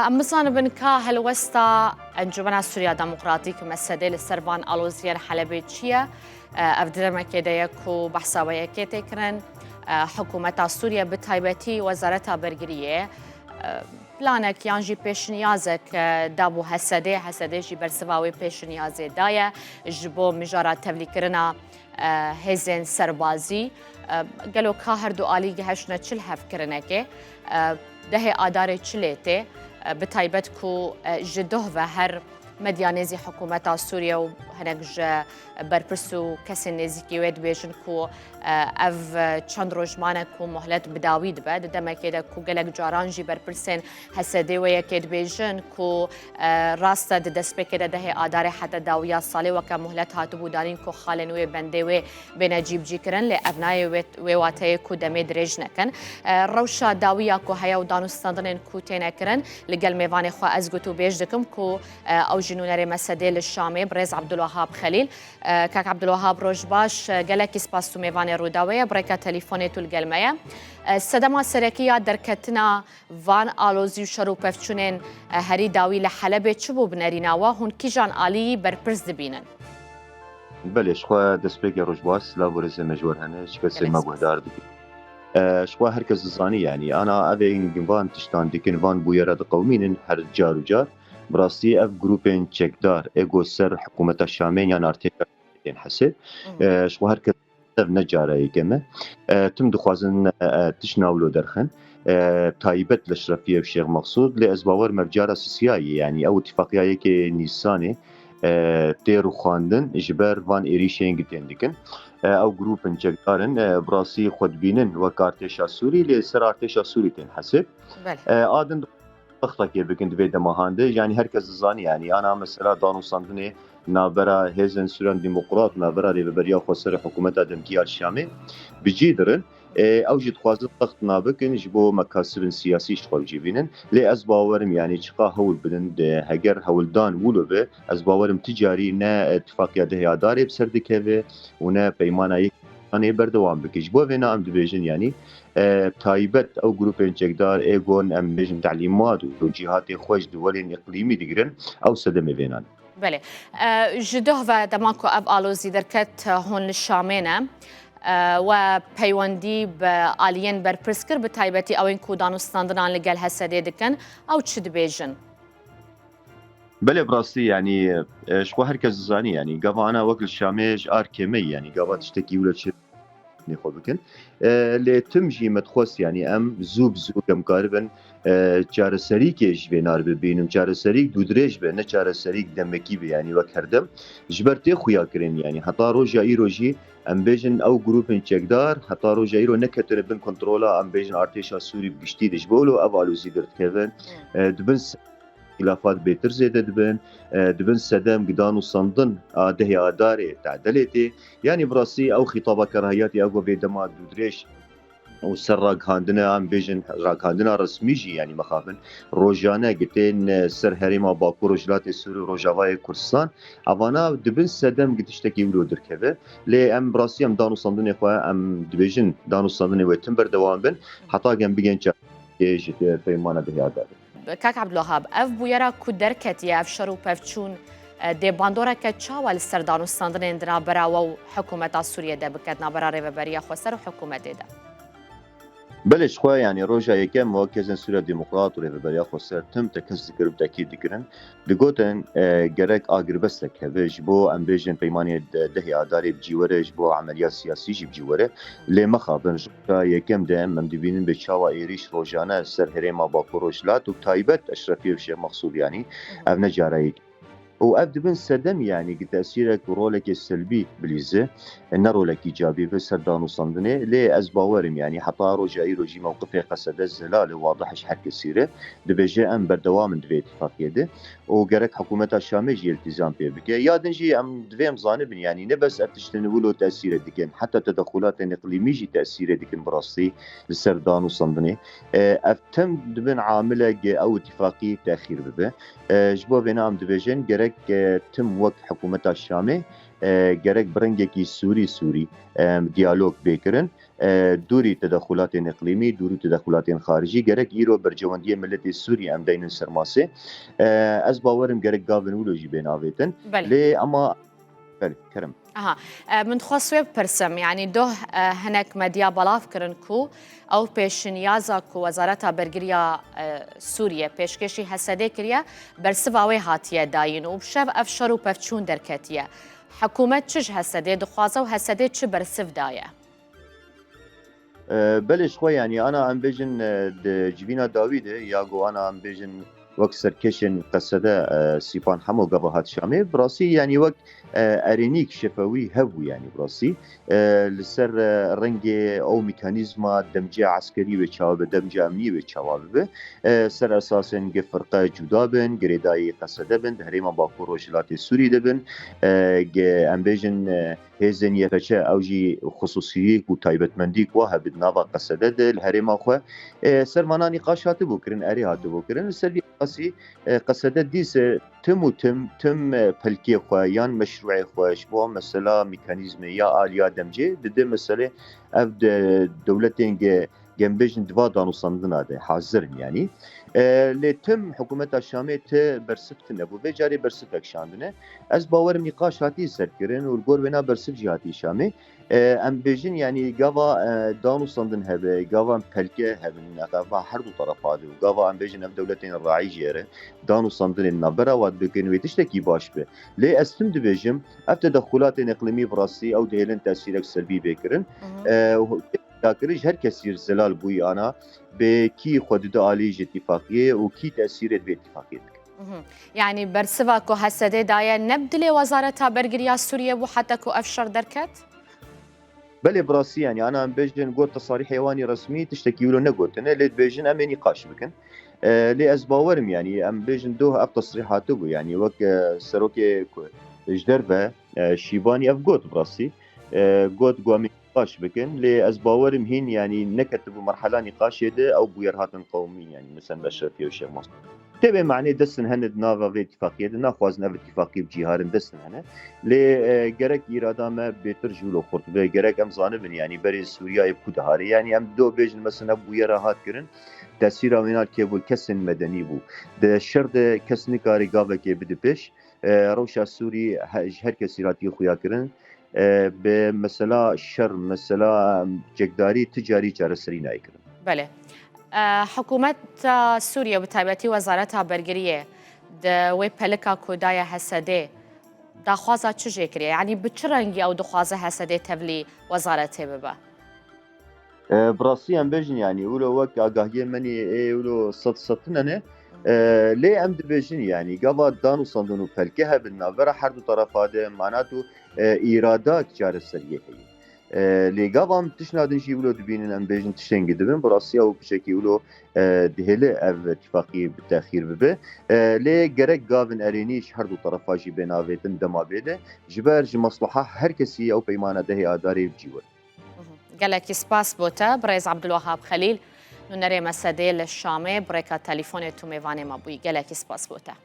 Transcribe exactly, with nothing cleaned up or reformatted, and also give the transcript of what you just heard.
Em bizanibin ka helwesta Encûmena Sûriya Demokratîk, M S D, li ser van aloziyên Helebê çi ye? Ev di demekê de ye ku behsa we yekê tê kirin. Hikûmeta Sûriye, bi taybetî Wezareta Bergiriyê, planek yan jî pêşniyazek dabû H S D. H S D jî bersiva wê pêşniyazê daye ji bo mijara tevlîkirina e, hêzên serbazî, e, gelo ka her du alî gihiştine çi li hev kirinekê? E, dehê Adarê çi lê tê? E, bi taybet ku, e, ji doh ve her medya nêzî hikûmeta Sûriye û hinek ji berpirs û kesên nêzîkî wê dibêjin ku, e, ev çend roj mane ku muhlet bi dawî dibe. Di demekê de ku gelek caran jî berpirsên H S D wê yekê dibêjin ku, e, rast e, di destpêkê de dehê Adarê heta dawiya salê weke muhlet hatibû danîn ku xalên wê bendê wê bêne cîbicîkirin, lê ev nayê wê, wê wateyê ku demê dirêj nekin. E, rewşa dawiya ku heye û danûstandinên ku têne kirin, li gel mêvanê xwe ez gotûbêj dikim ku, e, ew jî nûnerê M S D li Şamê, birêz Abdulwahab Xelîl. E, kak Abdulwahab, roj baş. E, gelekî spas tu mêvanê Rûdawê ye. Bi rêka telîfonê tu li gel me ye. E, sedema serekî ya derketina van alozî û şer û pevçûnên, e, herî dawî li Helebê çi bû bi nerîna we? Hûn kîjan alî berpirs dibînin? Belê, ji xwe destpêkê roj baş, silav û rêzê me ji we re hene, ji kesê me guhdar dibî. E, ji xwe her kes dizanî, yanî, ana evên van tiştan dikin, van bûyera diqewimînin her car û car. Bi rastî ev grûpên çekdar, ê ku ser hikûmeta Şamê yan artêşa tên hesê. E, ji xwe her kes ev ne cara yekem e. E, tim dixwazin, e, e, tiştna wilo derxin. E, taybet li Eşrefiyê û Şêx Meqsûd, lê ez bawer me bi cara sisiyayê, yanî ew îtifaqiya yekê Nîsanê, e, tê rûxandin ji ber van êrîşên gi tên dikin. E, ew grûpin çekdar in, e, bi rastî xwe dibînin wek artêşa Sûrî, lê ser artêşa Sûrî tên hesê. Belê. E, a din Wextekê bikin di vê dema han de, yanî her kes dizanî, yanî ana mesela danûstandinê navbera Hêzên Sûriyan Demokrat, navbera Rêveberiya Xweser û Hikûmeta Demkî ya Şamê bi cî dirin. Ê, ew jî dixwazin wextna bikin ji bo mekasibin siyasî ji xwe bi cî bînin. Lê ez bawerim, yanî çiqa hewl bidin, de, heger hewldan wilo be, ez bawerim ti carî ne tifaqiya dehê Adarê bi ser dikeve û ne peymana yek anê berdewam bike. Ji bo vêna em dibêjin, yanî, e, taybet ew grûpên çekdar ê gon em bêjin telîmat û cîhatê xwe ji duwelên îqlîmî digirin, ew sedemê vêna ne. Belê. E, ji doh ve dema ku ev alozî derket, e, hûn li Şamê ne, e, we peywendî bi aliyên berpirs kir, bi taybetî ewên ku danûstandinan li gel H S D dikin, ew çi dibêjin? Belê, bi rastî, yanî, e, ji xwe her kes dizanî, yanî, gava ana wek li Şamê ji arkê me, yanî, gava tiştekî wilo çi nê xwe bikin. E, lê tim jî me dixwest, yanî, em zû bi zû em karibin, e, çareserîkê ji vê nar bibînim, çareserîk dûdirêj be, ne çareserîk demekî be, yanî, wek herdem. Ji ber tê xuya kirin, yanî, heta roja îro jî, em bêjin, ew grûpên çekdar, heta roja îro neketine bin kontrola, em bêjin, artêşa Sûrî bi giştî de. Ji bo wilo ev alozî derdikevin, e, dibin xilafat bêtir zêde dibin, e, dibin sedem gidan û sandin a dehê Adarê tedelê tê. Yanî bi rastî ew xîtaba kerahiyatî ew vê dema dûdirêj û ser ragihandina, em bêjin ragihandina resmî jî, yanî mexabin rojane gitên, e, ser herêma Bakur, Rojhilatê Sûrî û Rojavayê Kurdistan. Evana dibin sedem gi tiştekî wilo dirkeve. Lê em bi rastî em dan û sandinê xwe em dibêjin dan û sandinê wê tim berdewam bin. Heta gem bigên çar. Ê ji peymana dihya de. Kak Abdulwahab, ev bûyera ku derketiye, ev şer û pevçûn, e, dê bandoreke çawa li ser danûstandinên di navbera we û hikûmeta Sûriyê de bike, di navbera Rêveberiya Xweser û hikûmetê de? Belê, ji xwe, yanî roja yekem wek Hêzên Sûriya Demokrat û Rêveberiya Xweser tim tekiz dikirin, tekîd dikirin. Digotin, e, gerek agirbestek hebe ji bo, em bêjin, peymanê de-, dehê Adarê bi cî were, ji bo emeliya siyasî jî bi cî were. Lê mexabin, ji roja yekem de em, em dibînin bê çawa êrîş rojane ser herêma Bakur Rojhilat û taybet Eşrefiyê û Şêx Mexsûd, yanî ev ne cara yek. Û ev dibin sedem, yanî gi tesîrek û rolekê selbî bilîze, ne rolekî îcabî bi ser danûstandinê. Lê ez bawerim, yanî heta roja îro jî mewqifê Qesede zelal e, wadih e ji her kesî re. Dibêje em berdewam in di vê îtifaqiyê de. û gerek hikûmeta Şamê jî îltîzam pê bike. Ya din jî em divê em zanibin, yanî ne bes ev tiştin wilo tesîrê dikin, heta tedexulatên îqlîmî jî tesîrê dikin bi rastî li ser danûstandinê. E, ev tim dibin amilek ew îtifaqî texîr bibe. E, ji bo vêna em dibêjin, gerek, e, tim wek hikûmeta Şamê, e, gerek bi rengekî sûrî sûrî, e, diyalog bê kirin. E, dûrî tedexulatên îqlîmî, dûrî tedexulatên xaricî, gerek îro berjewendiyê miletê Sûrî em deynin ser masê. E, ez bawerim gerek gavin wilo jî bên avêtin. Belê. Lê ema, belê, kerem. Aha. E, min dixwest wê bipirsim, yanî doh, e, hinek medya belav kirin ku ew pêşinyaza ku Wezareta Bergiriya, e, Sûriye pêşkêşî Hesedê kiriye, bersiva wê hatiye dayîn û bi şev ev şer û pevçûn derketiye. Hikûmet çi ji Hesedê dixwaze û Hesedê çi bersiv daye? E, belê ji xwe, yanî ana em bêjin, e, di civîna dawî de ya ku ana em bêjin wek serkêşên Qesede, e, Sîpan Hemo gava hat Şamê, bi rastî, yanî wek, e, erênîk şefewî hebû, yanî bi rastî, e, li ser, e, rengê ew mekanîzma demcê eskerî wê çawa bibe, demcê emnî wê çawa bibe, e, ser esasên ge firqe cuda bin, girêdayî Qesede bin, di herêma Bakur Rojhilatê Sûrî de bin, e, ge em bêjin, e, hêzên Y P Ç, ew jî xisûsiyîk û taybetmendîk wa hebit nava Qesede de li herêma xwe. E, ser vana nîqaş hatibû kirin, erê hatibû kirin. Li ser vî esasî, e, Qesede dîse tim û tim, tim, e, pelkê xwe yan meşrûê xwe ji bo mesela mekanîzmê ya aliya demcê dide meselê ev de dewletên ge gem bêjin di va danûstandina de hazir in, yanî. E, lê tim hikûmeta Şamê ti bersiv tune bû. Vê carê bersiv vekişandine. Ez bawerim nîqaş hatî serkirin û li gor wêna bersiv jî hatî Şamê. E, em bêjin, yanî gava, e, danûstandin hebe, gava em pelke hebin, gava her du terefa de û gava em bêjin ev dewletên raî jê re danûstandinên navbera wat bikin, wê tiştekî baş be. Lê ez tim dibêjim, ev tedexulatên îqlîmî bi rastî ew dihêlin tesîrek selbî bê kirin. Hı hı. E, Dakirin ji her kesî zelal bûyî ana, bi kî xwe dide alî ji îtîfaqiyê û kî tesîrê divê îtîfaqiyê dike. Mhm. Yanî bersiva ku Hesedê daye ne bi dilê Wezareta Bergiriya Sûriye bû heta ku ev şer derket? Belê, bi rastî, yanî ana em bêjin got tesarîhê wan î resmî tiştekî wilo negotine, lê dibêjin em ê nîqaş bikin. E, lê ez bawerim, yanî em bêjin doh ev tesrîh hatibû, yanî wek, e, serokê ku ji derve, e, Şîbanî ev got bi rastî. E, got ku em ê nîqaş bikin, lê ez bawerim hîn, yanî neketibû merhela nîqaşê de ew bûyer hatin qewimîn, yanî mesela Eşrefiye û Şêx Mansûr. Tê vê manê destin hene di nava vê îtîfaqiyê de, naxwazin ev îtîfaqî bi cî herin, destin hene. Lê, e, gerek îrada me bêtir ji wilo xurt be, gerek em zanibin, yanî berê Sûriyeyê bi ku diharê. Yanî em do bêjin, mesela bûyera hat kirin, tesîra wêna li kê bû, kesên medenî bû. Di şer de kes nikare gavekê bide pêş. E, rewşa Sûrî he-, ji her kesî re hatiye xuya kirin. E, bi mesela şer, mesela cekdarî ti carî çareserî nayê kirin. Belê. E, hikûmeta Sûriye, bi taybetî Wezareta Bergiriyê, di wê pelika ku daye Hesedê, daxwaza çi jê kiriye? Yanî bi çi rengî ew dixwaze Hesedê tevlî wezaretê bibe? E, bi rastî em bêjin, yanî wilo wek agahiyê menî ê wilo sed sed tune ne. E, lê em dibêjin, yanî gava danûstandin û pelke hebin navbera her du terefa de, manat û, e, îradak çareseriyê heye. E, lê gava em tiştna din jî wilo dibînin, em bêjin tiştên gi dibin, bi rastî ew piçekî wilo, e, dihêle ev îtîfaqî bi texîr bibe. E, lê gerek gavin erênî ji her du terefa jî bên avêtin dema bê de, ji ber ji mesleha her kesî ew peymana dehê Adarê bi cî were. Mhm. Gelekî spas bo te, birêz Abdulwahab Xelîl, nûnerê Mesedê li Şamê, bi rêka telîfonê tu mêvanê me bûyî. Gelekî spas bo te.